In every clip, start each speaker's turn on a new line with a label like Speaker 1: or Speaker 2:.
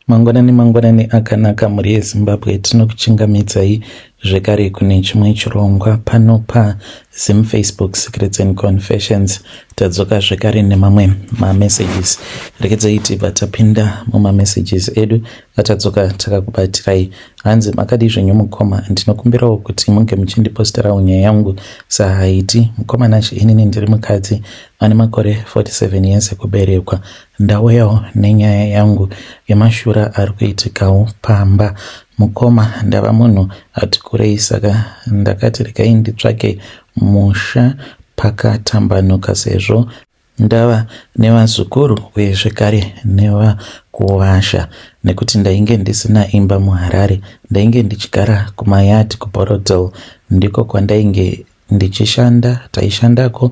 Speaker 1: Mangwanani mangwanani akanaka mhuri yeZimbabwe, tinokuchingamidzai zvekare kune chimwe chirongwa pano paZim Facebook Secrets and Confessions. Tadzoka zvekare nemamwe mamessages. Rekedzai tibva tapinda mumamessages edu atadzoka takakubatirai. Hanzi makadii zvenyu mukoma, ndinokumbirawo kuti munge muchindiposterawo nyaya yangu saHaiti. Mukoma Nashe, inini ndiri mukadzi ane makore 47 years ekuberekwa. Ndauyawo nenyaya yangu yemashura ari kuitikawo pamba. Mukoma, ndava munhu ati kurei saka ndakati regai nditsvake musha pakatambanuka sezvo ndava nevazukuru uye zvekare nevakuwasha nekuti ndainge ndisina imba muHarare. Ndainge ndichigara kumayadhi kuBorrowdale ndiko kwandainge ndichishanda taishandako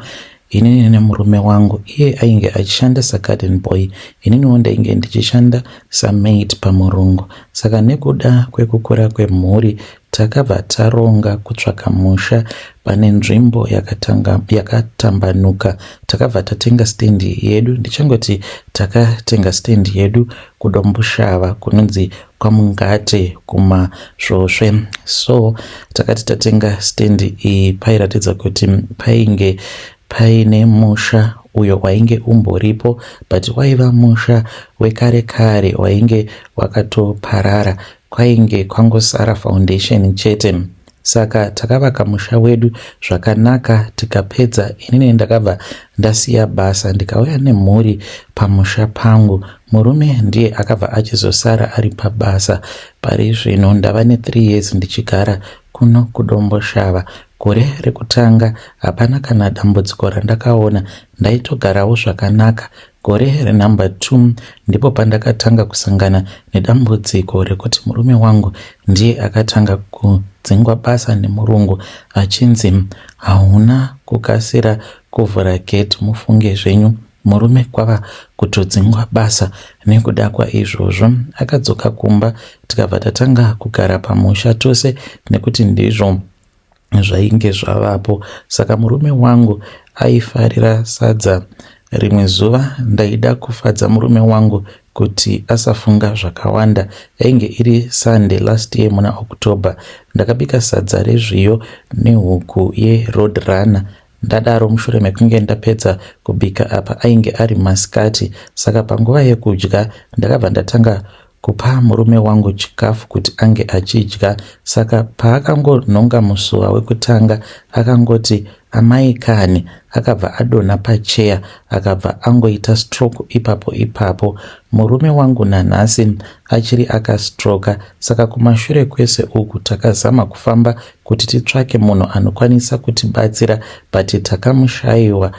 Speaker 1: inini nemurume wangu iye ainge achishanda sagarden boy ininiwo ndainge ndichishanda samaid pamurungu saka nekuda kwekukura kwemhuri takabva taronga kutsvaka musha pane nzvimbo yakatambanuka takabva tatenga stendi yedu ndichangoti takatenga stendi yedu kudomboshava kunonzi kwamungate kumasvosve so takati tatenga stand iyi pairatidza kuti painge paine musha uyo wainge umboripo but waiva musha wekare kare wainge wakatoparara kwainge kwangosara foundation chete Saka takavaka musha wedu zvakanaka tikapedza inini ndakabva ndasiya basa ndikauya nemhuri pamusha pangu. Murume ndiye akabva achizosara ari pabasa. Pari zvino ndava ne3 years ndichigara kuno kuDomboshava. Gore rekutanga hapana kana dambudziko randakaona ndaitogarawo zvakanaka Gore renumber 2 ndipo pandakatanga kusangana nedambudziko rekuti murume wangu ndiye akatanga kudzingwa basa nemurungu achinzi hauna kukasira kuvhura gate mufunge zvenyu murume kwava kutodzingwa basa nekuda kwaizvozvo akadzoka kumba tikabva tatanga kugara pamusha tose nekuti ndizvo zvainge zvavapo saka murume wangu aifarira sadza rimwe zuva ndaida kufadza murume wangu kuti asafunga zvakawanda yainge iri sunday last year muna october ndakabika sadza rezviyo nehuku yeroad runner ndadaro mushure mekunge ndapedza kubika apa ainge ari masikati saka panguva yekudya ndakabva ndatanga kupa murume wangu chikafu kuti ange achidya saka paakangonhonga musuva wekutanga akangoti amai kani akabva adonha pacheya akabva angoita stroke ipapo ipapo murume wangu nanhasi achiri akastroka saka kumashure kwese uku takazama kufamba kuti titsvake munhu anokwanisa kutibatsira but takamushayiwa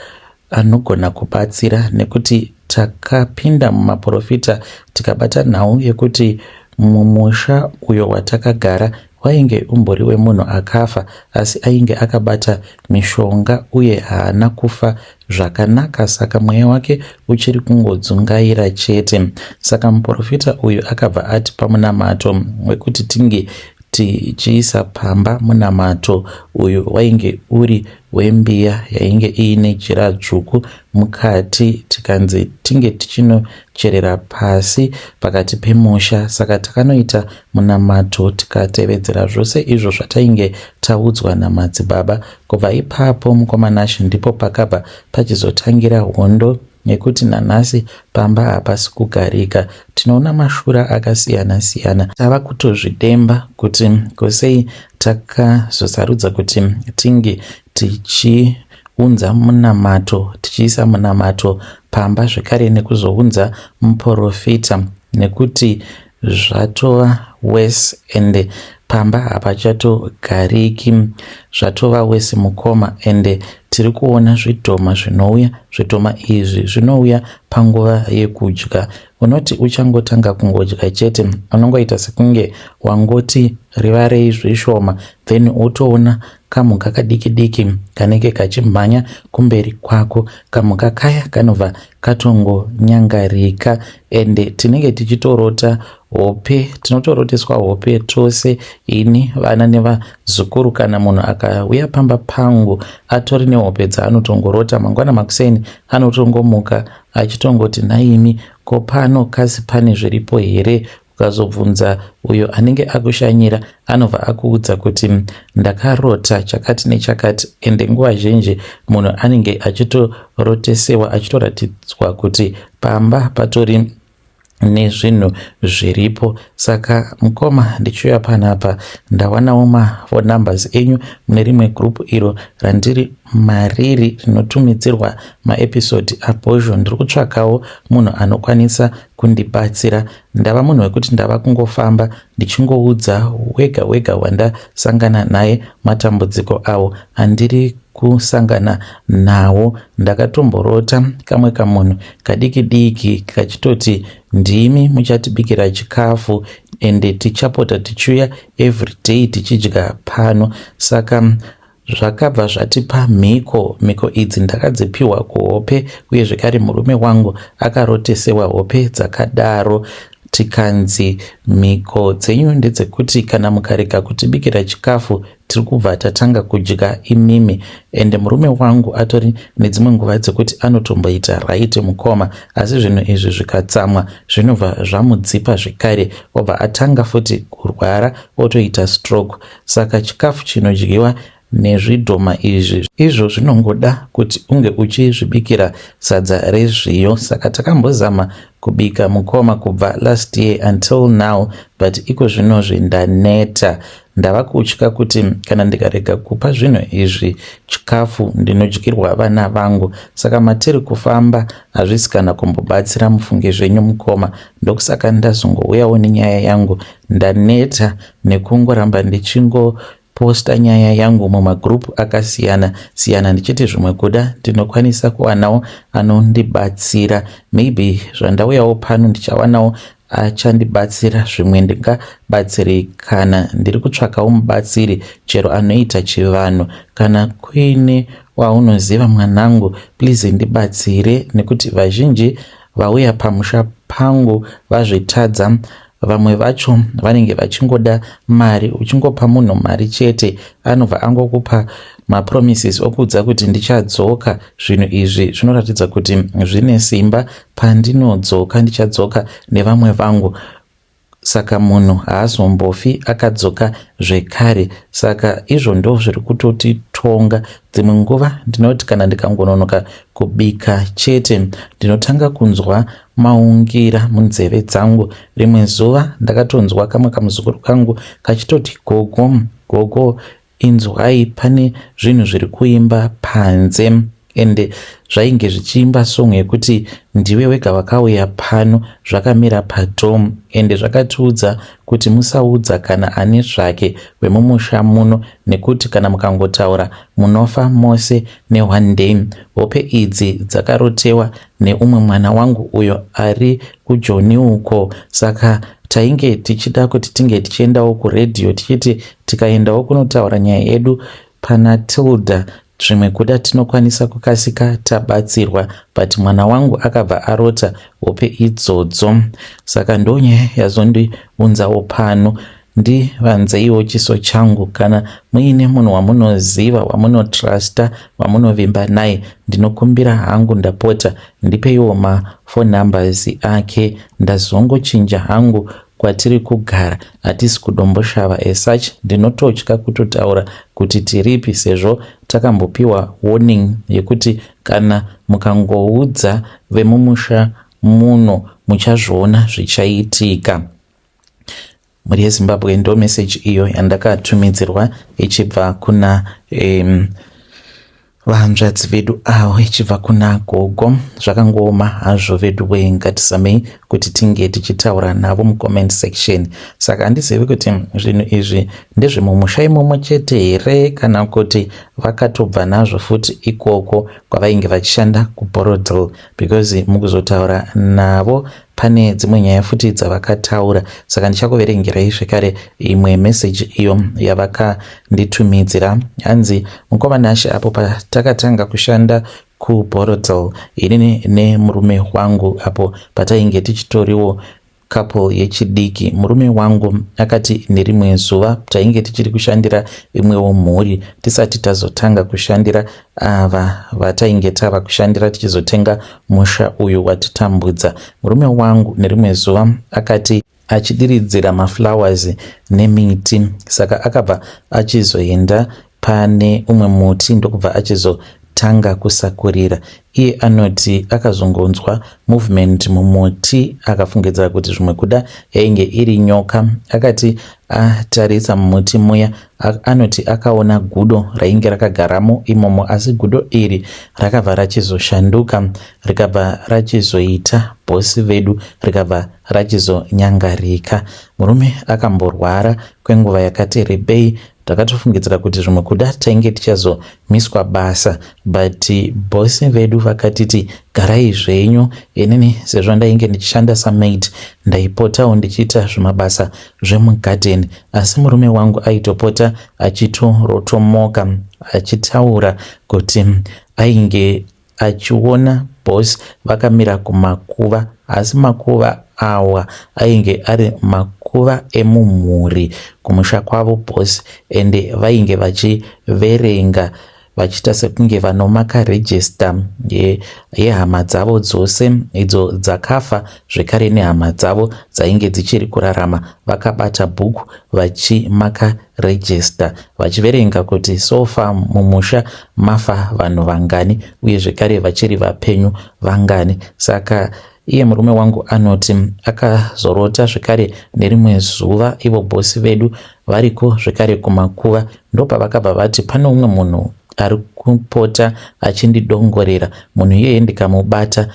Speaker 1: anogona kubatsira nekuti takapinda mumaporofita tikabata nhau yekuti mumusha uyo watakagara wainge umbori wemunhu akafa asi ainge akabata mishonga uye haana kufa zvakanaka saka mweya wake uchiri kungodzungaira chete saka muporofita uyu akabva ati pamunamato wekuti tinge tichiisa pamba munamato uyu wainge uri wembiya yainge iine jira dzvuku mukati tikanzi tinge tichinocherera pasi pakati pemusha saka takanoita munamato tikatevedzera zvose izvo zvatainge taudzwa namadzibaba kubva ipapo mukoma Nashe ndipo pakabva pachizotangira hondo nekuti nanhasi pamba hapasi kugarika. Tinoona mashura akasiyana siyana. Tava kutozvidemba kuti ko sei takazosarudza kuti tinge tichiunza munamato, tichiisa munamato pamba zvekare nekuzounza muporofita nekuti zvatova worse ende pamba hapachatogariki zvatova worse mukoma ende tiri kuona zvidhoma zvinouya zvidhoma izvi zvinouya panguva yekudya unoti uchangotanga kungodya chete unongoita sekunge wangoti rivarei zvishoma then wotoona kamhuka kadiki diki kanenge kachimhanya kumberi kwako kamhuka kaya kanobva katongonyangarika ende tinenge tichitorota hope tinotoroteswa hope tose ini vana nevazukuru kana munhu akauya pamba pangu atori nehope dzaanotongorota mangwana makuseni anotongomuka achitongoti nhaimi ko pano kasi pane zviripo here? Ukazobvunza uyo anenge akushanyira anobva akuudza kuti ndakarota chakati nechakati ende nguva zhinji munhu anenge achitorotesewa achitoratidzwa kuti pamba patori nezvinhu zviripo. Saka mukoma, ndichiuya panapa ndawanawo maphone numbers enyu mune rimwe group iro randiri mariri rinotumidzirwa maepisode aBhozho. Ndiri kutsvakawo munhu anokwanisa kundibatsira. Ndava munhu wekuti ndava kungofamba ndichingoudza wega wega wandasangana naye matambudziko awo andiri kusangana nawo. Ndakatomborota kamwe kamunhu kadiki diki kachitoti ndimi muchatibikira chikafu ende tichapota tichiuya everyday tichidya pano. Saka zvakabva zvatipa mhiko. Mhiko idzi ndakadzipiwa kuhope uye zvekare murume wangu akarotesewa hope dzakadaro. Tikanzi mhiko dzenyu ndedzekuti kana mukarega kutibikira chikafu tiri kubva tatanga kudya imimi. Ende murume wangu atori nedzimwe nguva dzekuti anotomboita right mukoma, asi zvinhu izvi zvikatsamwa zvinobva zvamudzipa zvekare, obva atanga futi kurwara otoita stroke. Saka chikafu chinodyiwa nezvidhoma izvi izvo zvinongoda kuti unge uchizvibikira sadza rezviyo. Saka takambozama kubika mukoma kubva last year until now, but iko zvinozvi ndaneta. Ndava kutya kuti kana ndikarega kupa zvinhu izvi chikafu ndinodyirwa vana vangu. Saka matiri kufamba hazvisi kana kumbobatsira, mufunge zvenyu mukoma. Ndokusaka ndazongouyawo nenyaya yangu. Ndaneta nekungoramba ndichingoposta nyaya yangu mumagroup akasiyana siyana ndichiti zvimwe kuda ndinokwanisa kuwanawo anondibatsira. Maybe zvandauyawo pano ndichawanawo achandibatsira, zvimwe ndingabatsirikana. Ndiri kutsvakawo mubatsiri chero anoita chivanhu. Kana kuine waunoziva mwanangu, please ndibatsire nekuti vazhinji vauya pamusha pangu vazvitadza. Vamwe vacho vanenge vachingoda mari, uchingopa munhu mari chete anobva angokupa mapromises okuudza kuti ndichadzoka. Zvinhu izvi zvinoratidza kuti zvine simba. Pandinodzoka ndichadzoka nevamwe vangu. Saka munhu haazombofi akadzoka zvekare. Saka izvo ndo zviri kutotitonga. Dzimwe nguva ndinoti kana ndikangononoka kubika chete ndinotanga kunzwa maungira munzeve dzangu. Rimwe zuva ndakatonzwa kamwe kamuzukuru kangu kachitoti gogo, gogo, inzwai pane zvinhu zviri kuimba panze. Ende zvainge zvichiimba song yekuti ndiwe wega wakauya pano, zvakamira padom. Ende zvakatiudza kuti musaudza kana ani zvake wemumusha muno nekuti kana mukangotaura munofa mose neone day. Hope idzi dzakarotewa neumwe mwana wangu uyo ari kuJoni uko. Saka tainge tichida kuti tinge tichiendawo kuredhiyo tichiti tikaendawo kunotaura nyaya yedu pana Tilda zvimwe kuda tinokwanisa kukasika tabatsirwa, but mwana wangu akabva arota hope idzodzo. Saka ndonyaya yazondiunzawo pano. Ndivanzeiwo chiso changu kana muine munhu wamunoziva, wamunotrusta, wamunovimba naye. Ndinokumbira hangu, ndapota ndipeiwo maphone numbers ake. Ndazongochinja hangu kwatiri kugara, hatisi kuDomboshava as such. Ndinototya kutotaura kuti tiripi sezvo takambopiwa warning yekuti kana mukangoudza vemumusha muno muchazviona zvichaitika. Mhuri yeZimbabwe, ndo message iyo yandakatumidzirwa ichibva kuna vahanzvadzi vedu avo, ichibva kuna gogo. Zvakangooma hazvo vedu wee, ngatisamei kuti tinge tichitaura navo mucomment section. Saka handizivi kuti zvinhu izvi ndezvemumusha imomo chete here kana kuti vakatobva nazvo futi ikoko kwavainge vachishanda kuBorodale, because mukuzotaura navo pane dzimwe nyaya futi dzavakataura. Saka ndichakuverengerai zvekare imwe message iyo yavakanditumidzira. Hanzi, mukoma Nashe, apo patakatanga kushanda kuBorodale inini nemurume wangu, apo patainge tichitoriwo couple yechidiki, murume wangu akati nerimwe zuva tainge tichiri kushandira imwewo mhuri tisati tazotanga kushandira ava vatainge tava kushandira tichizotenga musha uyu watitambudza. Murume wangu nerimwe zuva akati achidiridzira maflowers nemiti. Saka akabva achizoenda pane umwe muti ndokubva achizotanga kusakurira. Iye anoti akazongonzwa movement mumuti akafungidzira kuti zvimwe kuda yainge iri nyoka. Akati atarisa mumuti muya anoti akaona gudo rainge rakagaramo imomo asi gudo iri rakabva rachizoshanduka rikabva rachizoita bhosi vedu rikabva rachizonyangarika. Murume akamborwara kwenguva yakati rebei. Takatofungidzira kuti zvimwe kuda tainge tichazomiswa basa but boss vedu vakatiti garai zvenyu. Inini sezvo ndainge ndichishanda samaid ndaipotawo ndichiita zvimabasa zvemugarden asi murume wangu aitopota achitorotomoka achitaura kuti ainge achiona boss vakamira kumakuva asi makuva awa ainge ari makuva emumhuri kumusha kwavo boss ende vainge vachiverenga vachiita sekunge vanomaka register yehama dzavo dzose idzo dzakafa zvekare nehama dzavo dzainge dzichiri kurarama vakabata bhuku vachimaka register vachiverenga kuti so far mumusha mafa vanhu vangani uye zvekare vachiri vapenyu vangani. Saka iye murume wangu anoti akazorota zvekare nerimwe zuva ivo bhosi vedu variko zvekare kumakuva ndopavakabva vati pane umwe munhu ari kupota achindidongorera munhu iyeye ndikamubata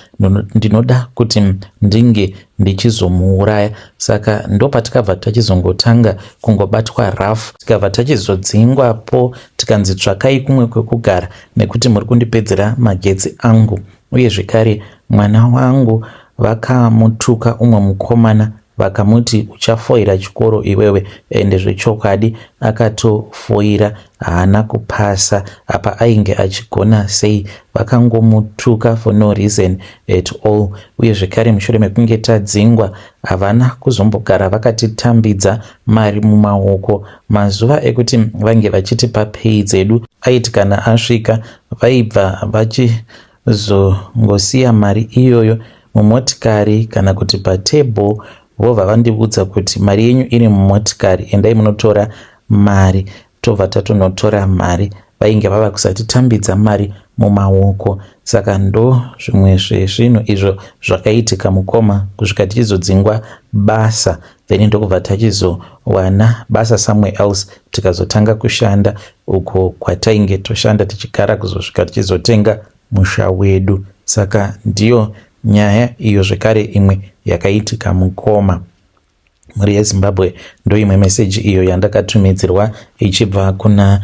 Speaker 1: ndinoda kuti ndinge ndichizomuuraya saka ndopatikabva tachizongotanga kungobatwa rough tikabva tachizodzingwapo tikanzi tsvakai kumwe kwekugara nekuti muri kundipedzera magetsi angu uye zvekare mwana wangu vakamutuka umwe mukomana vakamuti uchafoira chikoro iwewe ende zvechokwadi akatofoira haana kupasa apa ainge achigona sei vakangomutuka for no reason at all uye zvekare mushure mekunge tadzingwa havana kuzombogara vakatitambidza mari mumaoko mazuva ekuti vange vachitipa pay dzedu aiti kana asvika vaibva vachizongosiya mari iyoyo mumotikari kana kuti patable vobva vandiudza kuti mari yenyu iri mumotikari endai munotora mari tobva tatonotora mari vainge vava kusatitambidza mari mumaoko saka ndo zvimwe zvezvinhu izvo zvakaitika mukoma kusvika tichizodzingwa basa then ndokubva tachizowana basa somewhere else tikazotanga kushanda uko kwatainge toshanda tichigara kuzosvika tichizotenga musha wedu saka ndiyo nyaya iyo zvekare imwe yakaitika mukoma. Mhuri yeZimbabwe ndoimwe meseji iyo yandakatumidzirwa ichibva kuna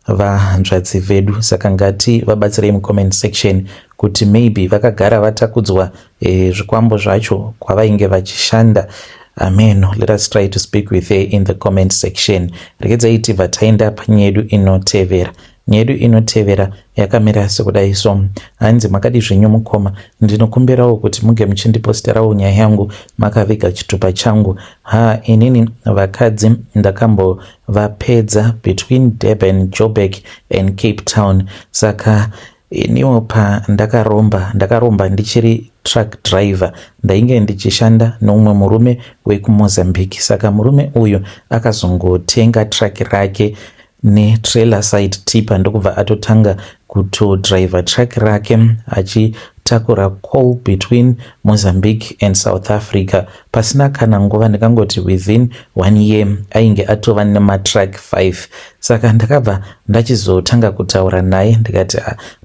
Speaker 1: vahanzvadzi vedu saka ngati vabatsirei mucomment section kuti maybe vakagara vatakudzwa zvikwambo zvacho kwavainge vachishanda ameno. Let us try to speak with her in the comment section. Regedzai tibva taenda panyaya yedu inotevera. Nyaya yedu inotevera yakamira sekudai so. Hanzi makadi zvenyu mukoma, ndinokumbirawo kuti muge muchindiposterawo nyaya yangu makaviga chitupa changu. Ha inini vakadzi ndakambovapedza between Durban, Joburg and Cape Town. Saka iniwo pandakaromba ndakaromba ndichiri truck driver ndainge ndichishanda neumwe murume wekuMozambique. Saka murume uyu akazongotenga truck rake netrailer side tipper ndokubva atotanga kutodriver truck rake achitakura coal between Mozambique and South Africa. Pasina kana nguva ndikangoti within 1 year ainge atova nematruck 5. Saka ndakabva ndachizotanga kutaura naye ndikati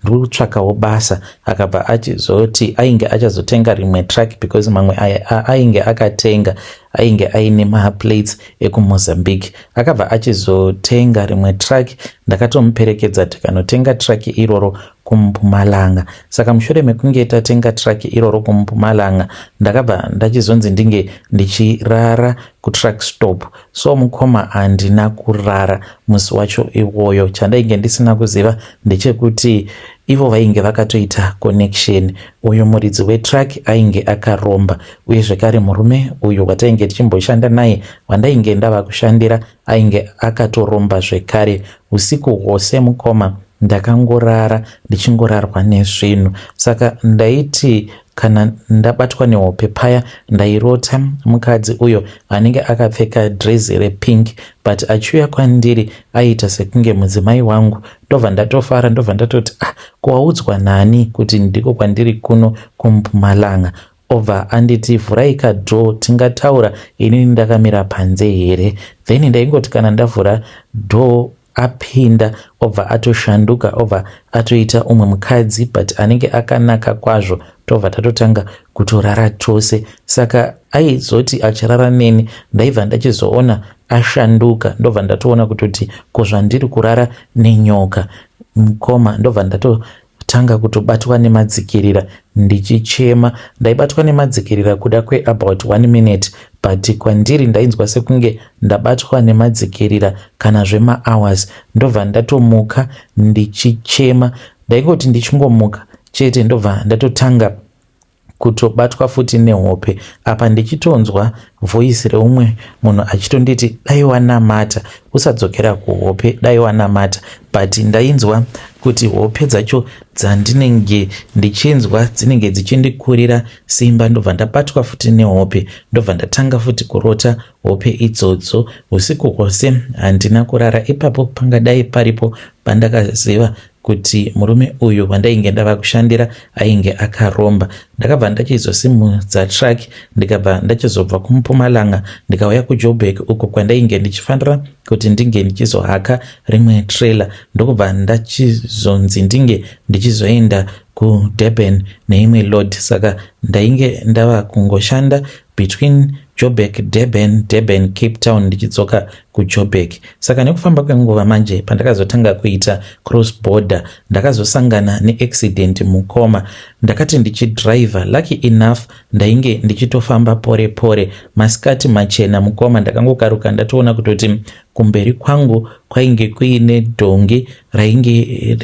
Speaker 1: ndiri kutsvakawo basa. Akabva achizoti ainge achazotenga rimwe truck because mamwe ainge akatenga ainge aine maplates ekuMozambique. Akabva achizotenga rimwe truck, ndakatomuperekedza tikanotenga truck iroro kuMpumalanga. Saka mushure mekunge tatenga truck iroro kuMpumalanga, ndakabva ndachizonzi ndinge ndichirara kutruck stop. So mukoma handina kurara musi wacho iwoyo. Chandainge ndisina kuziva ndechekuti ivo vainge vakatoita connection. Uyu muridzi wetruck ainge akaromba uye zvekare murume uyu watainge tichimboshanda naye wandainge ndava kushandira ainge akatoromba zvekare. Usiku hwose mukoma ndakangorara ndichingorarwa nezvinhu. Saka ndaiti Kana ndabatwa nehope paya, ndairota mukadzi uyo anenge akapfeka drezi repink, but achiuya kwandiri aiita sekunge mudzimai wangu. Ndobva ndatofara, ndobva ndatoti, "Ah, kuwaudzwa nani kuti ndiko kwandiri kuno kuMpumalanga?" Obva anditi, "Vhurai kadoor, tingataura inini ndakamira panze here?" Then ndaingoti kana ndavhura door, apinda, obva atoshanduka, obva atoita umwe mukadzi, but anenge akanaka kwazvo. Tobva tatotanga kutorara tose. Saka aizoti achirara neni, ndaibva ndachizoona ashanduka, ndobva ndatoona kutoti ko zvandiri kurara nenyoka, mukoma. Ndobva ndatotanga kutobatwa nemadzikirira ndichichema. Ndaibatwa nemadzikirira kuda kweabout one minute, but kwandiri ndainzwa sekunge ndabatwa nemadzikirira kana zvemahours. Ndobva ndatomuka ndichichema. Ndaingoti ndichingomuka chete, ndobva ndatotanga kutobatwa futi nehope. Apa ndichitonzwa voice reumwe munhu achitonditi, "Dai wanamata, usadzokera kuhope, dai wanamata." But ndainzwa kuti hope dzacho dzandinenge ndichinzwa dzinenge dzichindikurira simba. Ndobva ndabatwa futi nehope, ndobva ndatanga futi kurota hope idzodzo. Usiku hwose handina kurara. Ipapo pangadai paripo pandakaziva kuti murume uyu wandainge ndava kushandira ainge akaromba. Ndakabva ndachizosimudza truck, ndikabva ndachizobva kuMpumalanga, ndikauya kuJoburg, uko kwandainge ndichifanira kuti ndinge ndichizohaka rimwe trailer. Ndokubva ndachizonzi ndinge ndichizoenda kuDurban neimwe load. Saka ndainge ndava kungoshanda between Joburg, Durban, Durban, Cape Town, ndichidzoka kuJoburg. Saka nekufamba kwenguva manje, pandakazotanga kuita cross border, ndakazosangana neaccident, mukoma. Ndakati ndichidhiraivha, lucky enough ndainge ndichitofamba pore pore, masikati machena, mukoma. Ndakangokaruka ndatoona kutoti kumberi kwangu kwainge kuine dhongi rainge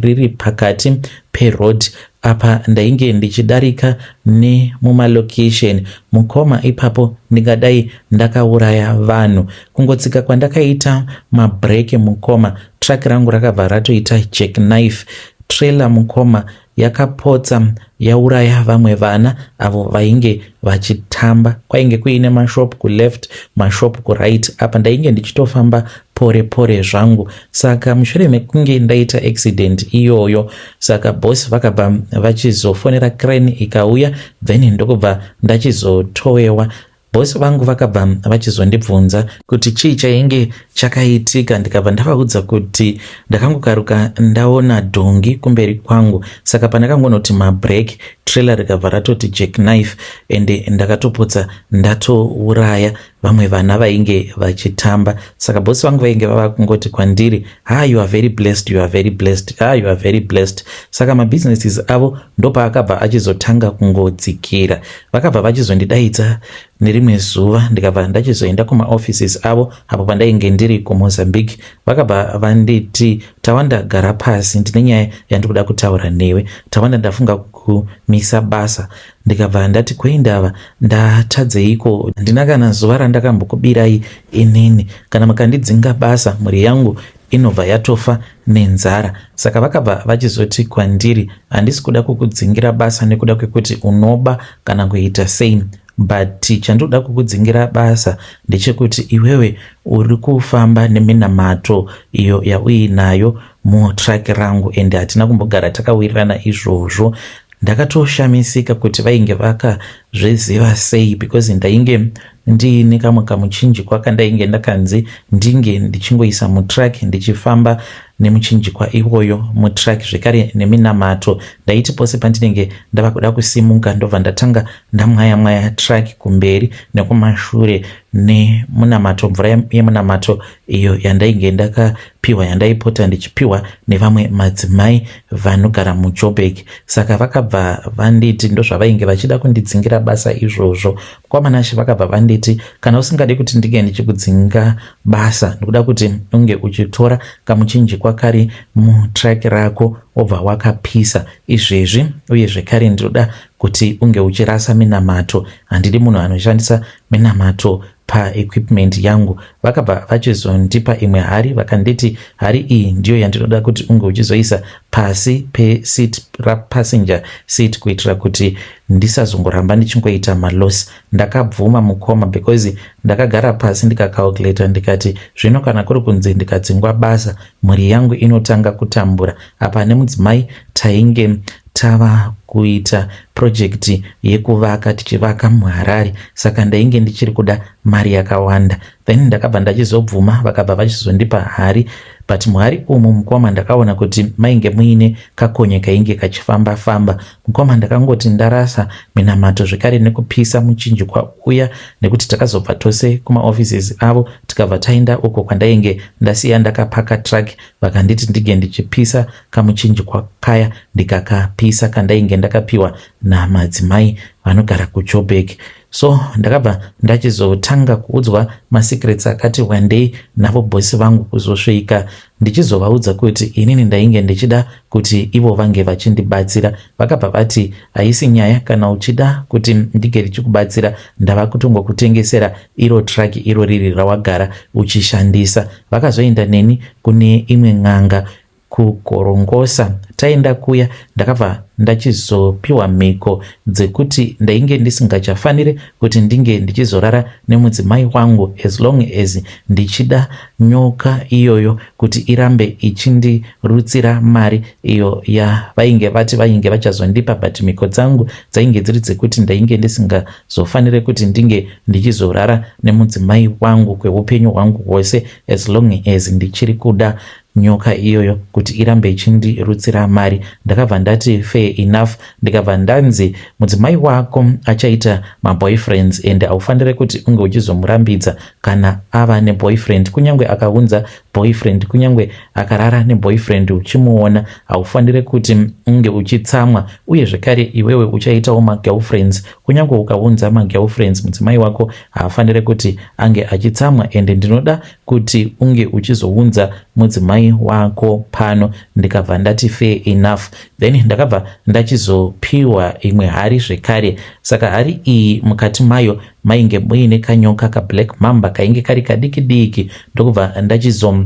Speaker 1: riri pakati peroad. Apa ndainge ndichidarika nemumalocation, mukoma. Ipapo ndingadai ndakauraya vanhu. Kungotsika kwandakaita mabreki, mukoma, truck rangu rakabva ratoita jack knife. Trailer, mukoma, yakapotsa yauraya vamwe vana avo vainge vachitamba. Kwainge kuine mashop kuleft, mashop kuright. Apa ndainge ndichitofamba pore pore zvangu. Saka mushure mekunge ndaita accident iyoyo, saka boss vakabva vachizofonera crane, ikauya, then ndokubva ndachizotowewa. Boss vangu vakabva vachizondibvunza kuti chii chainge chakaitika. Ndikabva ndavaudza kuti ndakangokaruka ndaona dhongi kumberi kwangu, saka pandakangonoti mabreak, trailer rikabva ratoti jack knife, ende ndakatopotsa ndatouraya vamwe vana vainge vachitamba. Saka boss vangu vainge vava kungoti kwandiri, "Ha, you are very blessed, you are very blessed, ha, you are very blessed." Saka mabusinesses avo ndopaakabva achizotanga kungodzikira. Vakabva vachizondidaidza nerimwe zuva, ndikabva ndachizoenda kumaoffices avo apo pandainge ndiri kuMozambique. Vakabva vanditi, "Tawanda, gara pasi, ndine nyaya yandikuda kutaura newe. Tawanda, ndafunga kumisa basa." Ndikabva ndati, "Kweindava? Ndatadzeiko? Handina kana zuva randakambokubirai inini. Kana mukandidzinga basa, mhuri yangu inobva yatofa nenzara." Saka vakabva vachizoti kwandiri, "Handisi kuda kukudzingira basa nekuda kwekuti unoba kana kuita sei, but chandinoda kukudzingira basa ndechekuti iwewe uri kufamba neminamato iyo yauinayo mutruck rangu, ende hatina kumbogara takawirirana izvozvo." Ndakatoshamisika kuti vainge vakazviziva sei, because ndainge ndiine kamwe kamuchinjikwa kandainge ndakanzi ndinge ndichingoisa mutruck, ndichifamba nemuchinjikwa iwoyo mutruck, zvekare neminamato. Ndaiti pose pandinenge ndava kuda kusimuka, ndobva ndatanga ndamwaya mwaya truck kumberi nekumashure nemunamato, mvura yemunamato iyo yandainge ndakapiwa, yandaipota ndichipiwa nevamwe madzimai vanogara muJoburg. Saka vakabva vanditi ndozvavainge vachida kundidzingira basa izvozvo. Kwamanashe vakabva vanditi, "Kana usingadi kuti ndinge ndichikudzinga basa, ndikuda kuti unge uchitora kamuchinjikwa kari mutruck rako, wobva wakapisa izvezvi. Uye zvekare ndinoda kuti unge uchirasa minamato. Handidi munhu anoshandisa minamato. Paequipment yangu vakabva vachizondipa imwe hari, vakanditi hari iyi ndiyo yandinoda kuti unge uchizoisa pasi peseat rapassenger seat kuitira kuti ndisazongoramba ndichingoita maloss. Ndakabvuma, mukoma, because ndakagara pasi ndikacalculata, ndikati zvino kana kuri kunzi ndikadzingwa basa, mhuri yangu inotanga kutambura. Apa nemudzimai tainge tava kuita project yekuvaka, tichivaka muHarare, saka ndainge ndichiri kuda mari yakawanda. Then ndakabva ndachizobvuma, vakabva vachizondipa hari. But muhari umu, mukoma, ndakaona kuti mainge muine kakonye kainge kachifamba famba. Mukoma, ndakangoti ndarasa minamato zvekare nekupisa muchinjikwa uya, nekuti takazobva tose kumaoffices avo, tikabva taenda uko kwandainge ndasiya ndakapaka truck. Vakanditi ndinge ndichipisa kamuchinjikwa kaya, ndikakapisa kandainge ndakapiwa namadzimai vanogara kuJoburg. So ndakabva ndachizotanga kuudzwa masecrets akati wandei navo bhosi vangu, kuzosvika ndichizovaudza kuti inini ndainge ndichida kuti ivo vange vachindibatsira. Vakabva vati haisi nyaya, kana uchida kuti ndinge ndichikubatsira, ndava kutongokutengesera iro truck iro riri rawagara uchishandisa. Vakazoenda neni kune imwe n'anga kuGorongosa. Taenda kuya, ndakabva ndachizopiwa mhiko dzekuti ndainge ndisingachafaniri kuti ndinge ndichizorara nemudzimai wangu as long as ndichida nyoka iyoyo kuti irambe ichindirutsira mari iyo yavainge vati vainge vachazondipa. But mhiko dzangu dzainge dziri dzekuti ndainge ndisingazofaniri kuti ndinge ndichizorara nemudzimai wangu kweupenyu hwangu hwose as long as ndichiri kuda nyoka iyoyo kuti irambe ichindirutsira mari. Ndakabva ndati fair enough. Ndikabva ndanzi mudzimai wako achaita maboyfriends and haufaniri kuti unge uchizomurambidza kana ava neboyfriend. Kunyange akaunza boyfriend, kunyange akarara neboyfriend uchimuona, haufaniri kuti unge uchitsamwa. Uye zvekare iwewe uchaitawo magirlfriends. Kunyange ukaunza magirlfriends, mudzimai wako haafaniri kuti ange achitsamwa, ende ndinoda kuti unge uchizounza mudzimai wako pano. Ndikabva ndati fair enough. Then ndakabva ndachizopiwa imwe hari zvekare. Saka hari iyi mukati mayo mainge muine kanyoka kablack mamba kainge kari kadiki diki. Ndokubva ndachizo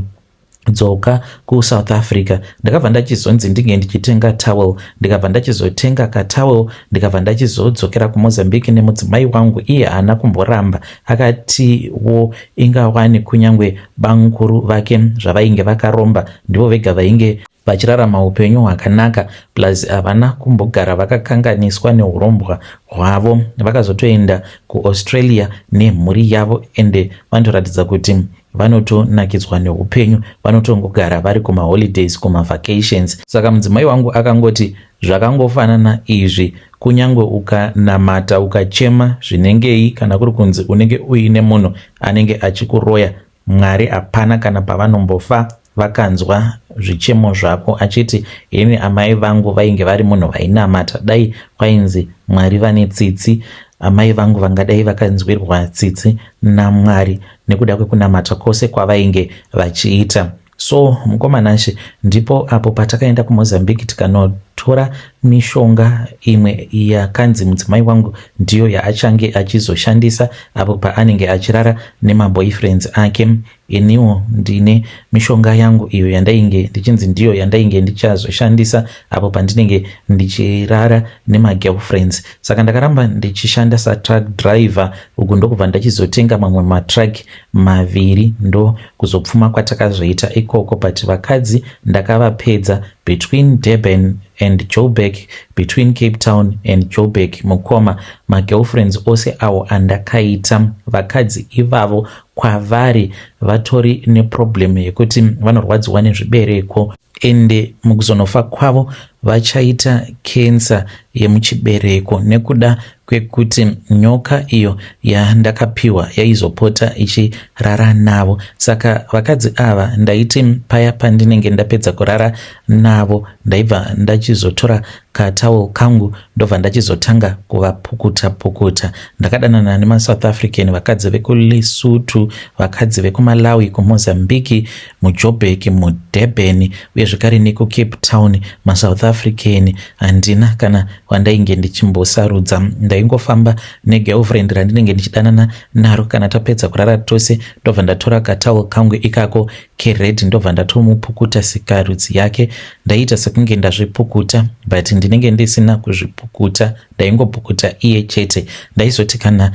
Speaker 1: dzoka kuSouth Africa. Ndakabva ndachizonzi ndinge ndichitenga towel. Ndikabva ndachizotenga katowel, ndikabva ndachizodzokera kuMozambique nemudzimai wangu. Iye haana kumboramba, akatiwo ingawani kunyange banguru vake zvavainge vakaromba, ndivo vega vainge vachirarama upenyu hwakanaka, plus havana kumbogara vakakanganiswa neurombwa hwavo. Vakazotoenda kuAustralia nemhuri yavo, ende vanotoratidza kuti vanotonakidzwa neupenyu, vanotongogara vari kumaholidays, kumavacations. Saka mudzimai wangu akangoti zvakangofanana izvi, kunyange ukanamata, ukachema zvinengei, kana kuri kunzi unenge uine munhu anenge achikuroya, Mwari hapana kana pavanombofa vakanzwa zvichemo zvako. Achiti ini amai vangu vainge vari munhu vainamata, dai kwainzi Mwari vane tsitsi, amai vangu vangadai vakanzwirwa tsitsi naMwari nekuda kwekunamata kwose kwavainge vachiita. So mukoma Nashe, ndipo apo patakaenda kuMozambique, tikanotora mishonga imwe yakanzi mudzimai wangu ndiyo yaachange achizoshandisa apo paanenge achirara nemaboyfriends ake. Iniwo ndine mishonga yangu iyo yandainge ndichinzi ndiyo yandainge ndichazoshandisa apo pandinenge ndichirara nemagirlfriends. Saka ndakaramba ndichishanda satruck driver uku, ndokubva ndachizotenga mamwe matruck maviri. Ndo kuzopfuma kwatakazoita ikoko. But vakadzi ndakavapedza between Durban and Joburg, between Cape Town and Joburg. Mukoma, magirlfriends ose awo andakaita, vakadzi ivavo kwavari vatori neproblem yekuti vanorwadziwa nezvibereko, ende mukuzonofa kwavo vachaita kensa yemuchibereko nekuda kwekuti nyoka iyo yandakapiwa yaizopota ichirara navo. Saka vakadzi ava ndaiti paya pandinenge ndapedza kurara navo, ndaibva ndachizotora. Katowel kangu ndobva ndachizotanga kuvapukuta pukuta. Ndakadanana nemaSouth African, vakadzi vekuLesotho, vakadzi vekuMalawi, kuMozambique, muJoburg, muDurban uye zvekare nekuCape Town. MaSouth African handina kana wandainge ndichimbosarudza. Ndaingofamba negirlfriend randinenge ndichidanana naro. Kana tapedza kurara tose, ndobva ndatora katowel kangu ikako kered, ndobva ndatomupukuta sikarudzi yake. Ndaiita sekunge ndazvipukuta, but ndinenge ndisina kuzvipukuta, ndaingopukuta iye chete. Ndaizoti kana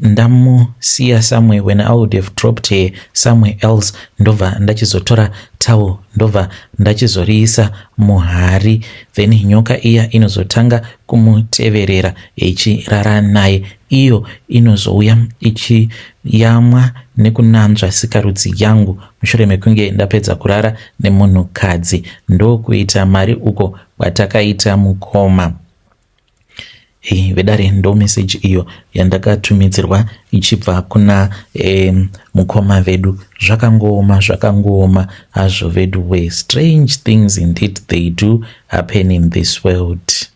Speaker 1: ndamusiya somewhere, when I would have dropped her somewhere else, ndobva ndachizotora towel, ndobva ndachizoriisa muhari, then nyoka iya inozotanga kumuteverera ichirara naye. Iyo inozouya ichiyamwa nekunanzva sikarudzi yangu mushure mekunge ndapedza kurara nemunhukadzi. Ndokuita mari uko kwatakaita, mukoma. Hey, vedare, ndo meseji iyo yandakatumidzirwa ichibva kuna mukoma vedu. Zvakangooma, zvakangooma hazvo vedu we. Strange things indeed, they do happen in this world.